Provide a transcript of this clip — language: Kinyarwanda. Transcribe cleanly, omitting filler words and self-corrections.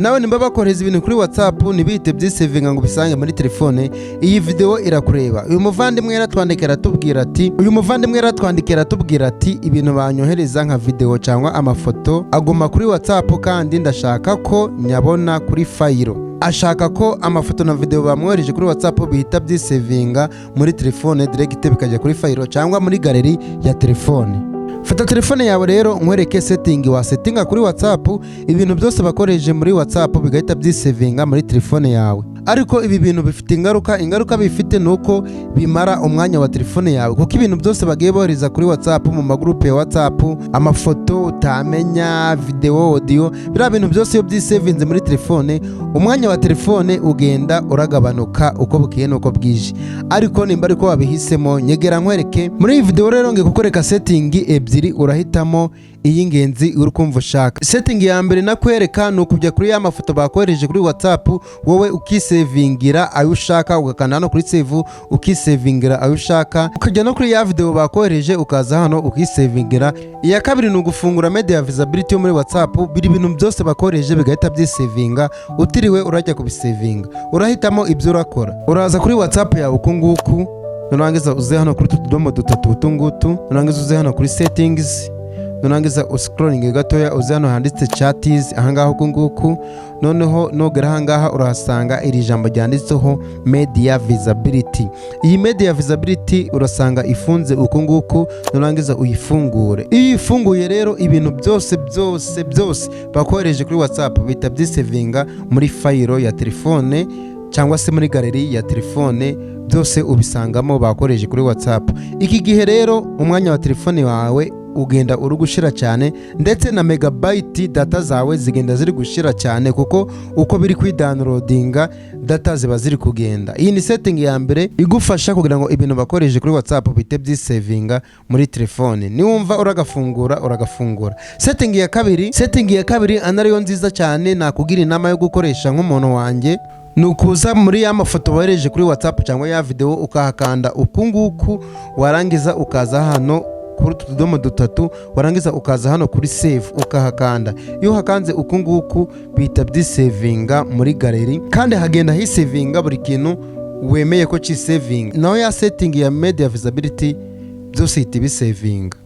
Nawe nimba bakohereza ibintu kuri WhatsApp ntibihite byisevinga ngo ubisange muri telefone, iyi video irakureba. Uyu muvandimwe yaratwandikira aratubwira ati: "Ibintu banyohereza nka video cyangwa amafoto aguma kuri WhatsApp, kandi ndashaka ko nyabona kuri fayiro." Ashaka ko amafoto na video bamwohereje kuri WhatsApp bihita byisevinga muri telefone direct, bikajya kuri fayiro cyangwa muri galerie ya telefone. Fata telefone yawe rero nkwereke setting wasetinga kuri WhatsApp, ibintu byose bakoresheje muri WhatsApp bigahita byisevinga muri telefone yawe. Ariko ibi bintu bifite ingaruka. Ingaruka bifite ni uko bimara umwanya wa telefone yawe, kuko ibintu byose bagiye bohereza kuri WhatsApp, mu magurupe ya WhatsApp, amafoto utamenya, video, audio, biriya bintu byose iyo byisevinze muri telefone, umwanya wa telefone ugenda uragabanuka uko bukeye n'uko bwije. Ariko nimba ariko wabihisemo, nyegera nkwereke. Muri iyi video rero ngiye kukwereka setting ebyiri, urahitamo iy'ingenzi uri kumva ushaka. Setting ya mbere nakwereka ni ukujya kuri ya mafoto bakohereje kuri WhatsApp, wowe ukisevingira ayo ushaka, ugakanda hano kuri save, ukisevingira ayo ushaka, ukajya no kuri ya video bakohereje, ukaza hano ukisevingira. Iya kabiri ni ugufungura media visibility yo muri WhatsApp, biri bintu byose bakohereje bigahita byisevinga utiriwe urajya kubisevinga. Urahitamo ibyo urakora. Uraza kuri WhatsApp yawe uku nguku, nurangiza uze hano kuri utu tudomo dutatu utu ngutu, nurangiza uze hano kuri settings, nurangiza uscrolling gatoya, uze hano handitse chats, ahangaha uku nguku. Noneho nugera ahangaha urahasanga iri jambo ryanditseho media visibility. Iyi media visibility urasanga ifunze uku nguku, nurangiza uyifungure. Iyo uyifunguye rero, ibintu byose byose byose bakohereje kuri WhatsApp bihita byisevinga muri fayiro ya telefone cyangwa se muri galerie ya telefone, byose ubisangamo bakoresheje kuri WhatsApp. Iki gihe rero umwanya wa telefone wawe ugenda uri gushira cyane, ndetse na megabyte data zawe zigenda ziri gushira cyane, kuko uko biri kwidownloadinga data ziba ziri kugenda. Iyi ni setting ya mbere igufasha kugira ngo ibintu bakoresheje kuri WhatsApp bihite byisevinga muri telefone. Niwumva uragafungura, uragafungura. Setting ya kabiri anariyo nziza cyane nakugira inama yo gukoresha nk'umuntu wanjye, ni ukuza muri ya mafoto wohereje kuri WhatsApp cyangwa ya video, ukahakanda uku nguku, warangiza ukaza hano kuri utu tudomo dutatu, warangiza ukaza hano kuri save, ukahakanda. Iyo uhakanze uku nguku, bihita byisevinga muri galerie, kandi hagenda hisevinga buri kintu wemeye ko cisevinga. Naho ya setting ya media visibility byose ihita ibisevinga.